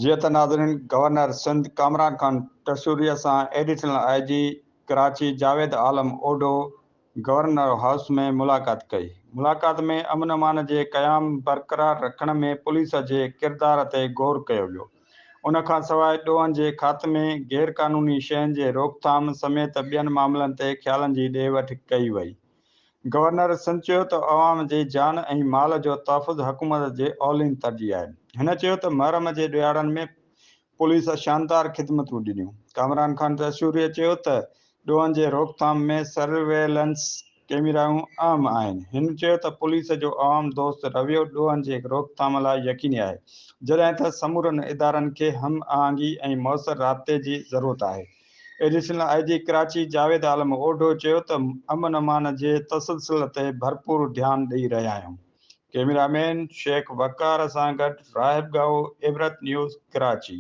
جيئن ته ناظرين گورنر سنڌ ڪامران خان ٽسوري سان additional I G Karachi Javed Alam Odho governor house ۾ ملاقات ڪئي. ملاقات ۾ امن امان جي قيام برقرار رکڻ ۾ پوليس جي ڪردار تي غور ڪيو ويو. ان کانسواء ڏوهن جي خاتمي، غيرقانوني شين جي روڪٿام سميت ٻين معاملن تي خيالن جي ڏي وٺ ڪئي وئي. گورنر سنڌ چيو ته عوام جي جان ۽ مال جو تحفظ حڪومت جي اولين ترجيح آهي. هن چيو ته محرم جي ڏهاڙن ۾ پوليس شاندار خدمتون ڏنيون. ڪامران خان ٽشوري چيو ته ڏوهن جي روڪٿام ۾ سرويلنس ڪئميرائون اهم آهن. هن چيو ته پوليس جو عوام دوست رويو ڏوهن جي روڪٿام لاء يقيني آهي، جڏهن ته سمورن ادارن کي هم آهنگي ۽ موثر رابطي جي ضرورت آهي. Additional I G Karachi Javed Alam Odho چيو ته امن امان جي تسلسل تي ڀرپور ڌيان ڏئي رهيا آهيون. ڪئميرا مين شيخ وقار سان گڏ راهب ڳاهو، عبرت نيوز، ڪراچي.